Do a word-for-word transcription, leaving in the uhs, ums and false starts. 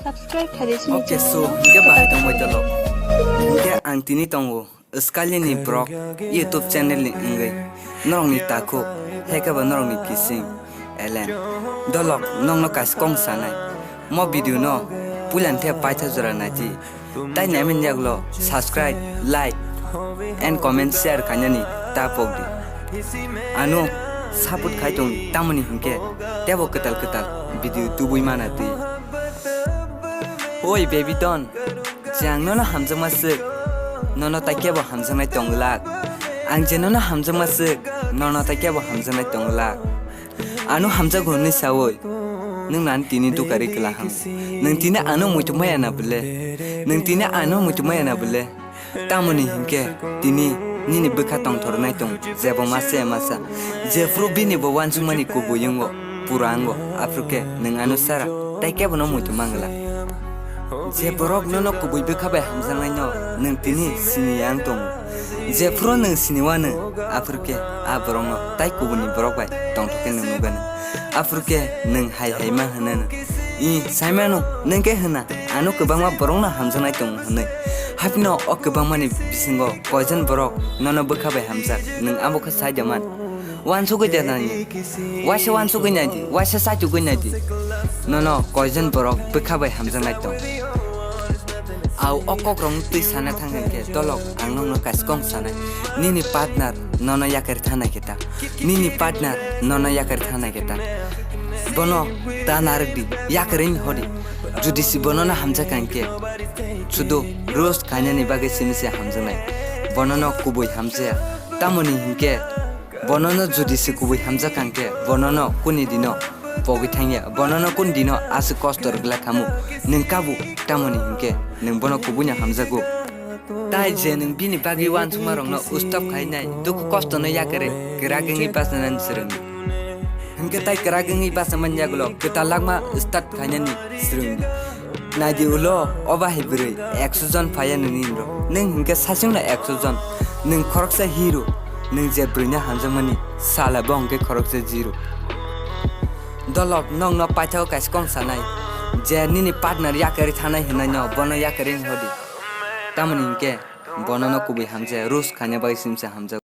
Subscribe khaidi sini. Okay, so, channel no. Hingke bahai tongbai tolo. Hingke ang tini tongo, Skyline ni vlog YouTube channel ni wngwi. Norokni takhuk, hekhe ba norokni kising, Elen. Dolok, nokno kaisa kong sanai. Mo video no puilan the paitha jora naidi. Tai naiman yagulo subscribe, like, and comment, share khainani ta pokdi. Ano support khai tong tamoni hinkhe tebo kwtal kwtal video tubui mana twi. Oi baby don, je ang nono hamjakma swk, nono tai kebo hamjaknai tongwlak. Ang je nono hamjakma swk, nono tai kebo hamjaknai tongwlak. Ano hamjago hwnwi saui, nwng nani tini dukari kwlahang. Nwng tini ano muitu maya na bwle? Nwng tini ano muitu maya na bwle? Tamoni hinkhe tini nini bwkha tongthornai tong, jebo masa ya masa. Jephru bini bo wansukmani kubui wngo, pura wngo, aphuru khe nwng ano sara, tai kebono muitu mangla. Je borok nono kubui bwkha bai hamjaknaino nwng tini sini ya wng tongo. Jephru nwng sini wano, aphuru khe a borokno tai kubuni borok bai tongthok khe nwng nukgano. Aphuru khe nwng hai hai ma hwnano. I, saimano, nwng khe hwna, ano kwbangma borokno hamjaknai tongo hwnwi. Haphino o kwbangmani bisingo koijon borok nono bwkha bai hamjak, nwng abo khe sai da man. Wansugwi de nangni. Waisa wansugwi naidi, waisa sachugwi naidi. Nono koijon borok bwkha bai hamjaknai tong. Au o kokrokno twi sana thang hwn khe, dolok, ang nokno kaisa kong sanai. Nini partner nono yakari thanai khe ta. Nini partner nono yakari thanai khe ta. Bono ta narwk di, yakari wng hodi. Judi si bonono hamjak hwn khe, sudu roast khainani bagwi simi se hamjaknai. Bonono kubui hamjaya. Tamoni hinkhe, bonono judi se kubui hamjak hwn khe, bonono kuni dino pogwi thangya. Bonono kuni dino aswk kosto rwgla khamu. Nwng kabu, tamoni hinkhe, nwng bono kubuino hamjago. Tai je nwng bini bagwi wansukmarokno ustop khainai, dukhu kostono yakarwi kwrak wngwi bachanani swrwngdi. Hinkhe tai kwrak wngwi bachamani yagulo kwtal langma start khainani swrwngdi. Naidi ulo, o bahai bwrwi ekso jon phaiya nini hinro. Nwng hinkhe sasingno ekso jon. Nwng khoroksa hero. Nwng je bwrwino hamjakmani sala bo hinkhe khoroksa zero. Dolok, nokno paithao kaisa kong sanai. Je nini partner yakarwi thanai hwnaino bono yakarwi wng hodi. Tamoni hinkhe bonono kubui hamjaya, roast khaina bagwi simse hamjago.